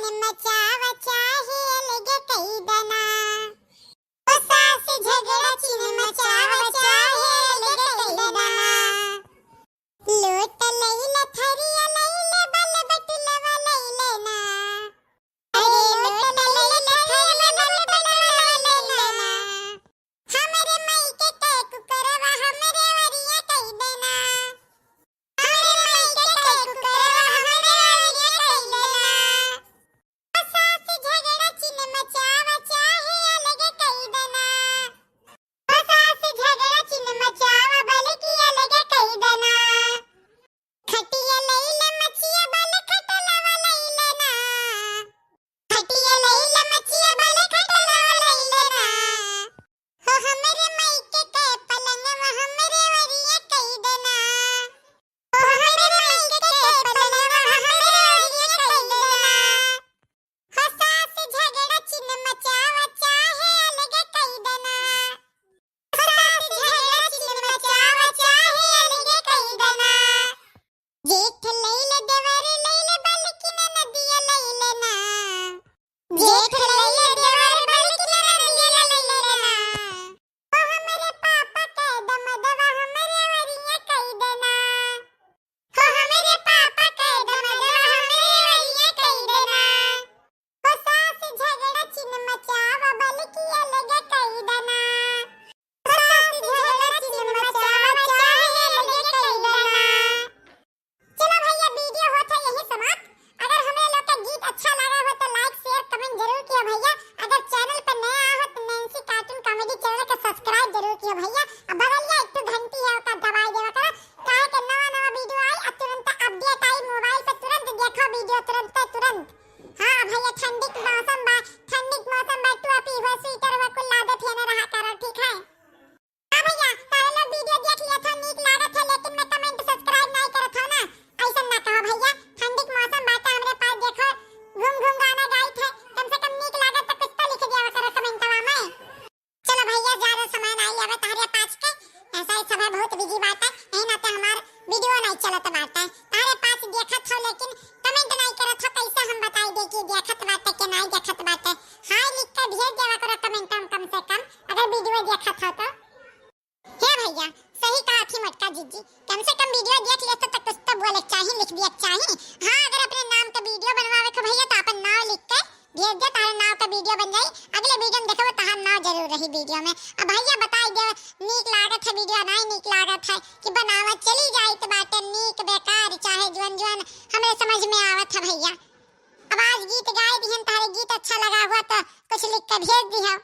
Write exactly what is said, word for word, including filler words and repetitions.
मचावा चाहे अलग कई दना। ओ सास झगड़ा चिन मचावा चाहे अलग कई दना। लोट लइले, थरिया लइले, बल बटुलवा लइले ना। अरे लोट लइले, थरिया लइले, बल बटुलवा लइले ना। हमरे माई के कई कुकरवा, हमरे वरिया कई देना। हमरे माई के कई कुकरवा, हमरे वरिया कई देना। ओ सास झगड़ा चिन मचावा चाहे अलग कई देना। ओ सास झगड़ा चिन मचावा बल्कि अलग कई देना। खटिया लइले मचिया बल खटलवा लइले ना। खटिया लइले मचिया बल खटलवा लइले ना। हो हमरे माई के कई पलंगवा हमरे वरिया कई देना। ओ हमरे माई के पलंगवा हमरे वरिया कई देना। हो सास झगड़ा चिन मचावा चाहे अलग कई देना। हो सास झगड़ा चिन मचावा चाहे अलग कई देना। जेठ लइले देवर लइले बल्कि ननदिया लइले ना। जेठ लइले देवर बल्कि ननदिया लइले ना। ओ हमरे पापा के दमदवा हमरे वरिया कई देना। हो हमरे पापा के दमदवा हमरे वरिया कई देना। ओ सास झगड़ा चिन मचावा बल्कि अलग कई देना। ओ सास झगड़ा चिन मचावा चाहे अलग कई देना। चलो भैया, video होत है यही समाप्त। अगर हमरे लोग का गीत अच्छा लगा हो तो like, share, comment जरूर किया भैया। अगर channel पर नया हो तो नैन्सी cartoon comedy channel का subscribe जरूर किया भैया। अब बगलिया एक ठो घंटी है, ओका दबाई देवा करो, काहे के नवा नवा video आई और तुरंत update आई, mobile पे तुरंत देखो video, तुरंत तुरंत। हाँ भैया, ठंडी के मौसम बा, ठंडी के मौसम बा, टोपी हो, sweater हो, कुल लादे फेने रहा करो, ठीक है? हाँ भैया, तारे लोग video देख लिया था, नीक लागत है, लेकिन मैं comment subscribe नहीं करत हो ना, ऐसा ना कहो भैया। ठंडी के मौसम बाटे, हमरे पास देखो घूम घूम गाना गाइत है, कम से कम नीक लागत तो कुछ तो लिख दिया करो commentवा में। चलो भैया, ज्यादा समय नहीं लेवे तारे पाँच के, ऐसा ही समय बहुत busy बाटे, यही नाते हमार video नहीं चलत बाटे। तारे पाँच देखत हो लेकिन comment नहीं करत हो, कैसे हम बताई दे कि देखत बाटे कि नहीं देखत बाटे? हाय लिख के भेज देवा करो comment में कम से कम, अगर video देखत हो तो। हे भैया, सही कहा थी मोटका जीजी, कम से कम video देख लेते तो कुछ तो बोले के चाही, लिख दिया के चाही। हाँ, अगर अपने नाम का video बनवावे के भैया तो अपन नाम लिख के भेज दे, तारे नाम का video बन जाई। अगले video में देखो तहार नाम जरूर रही video में। अब भैया बताई दे, नीक लागत है video, नहीं नीक लागत है कि बनावा चली जाइत बाटे, नीक बेकार चाहे जवन जवन हमरे समझ में आवत है भैया। अब आज गीत गाए दिहन, तारे गीत अच्छा लगा हुआ तो कुछ लिख के भेज दिया।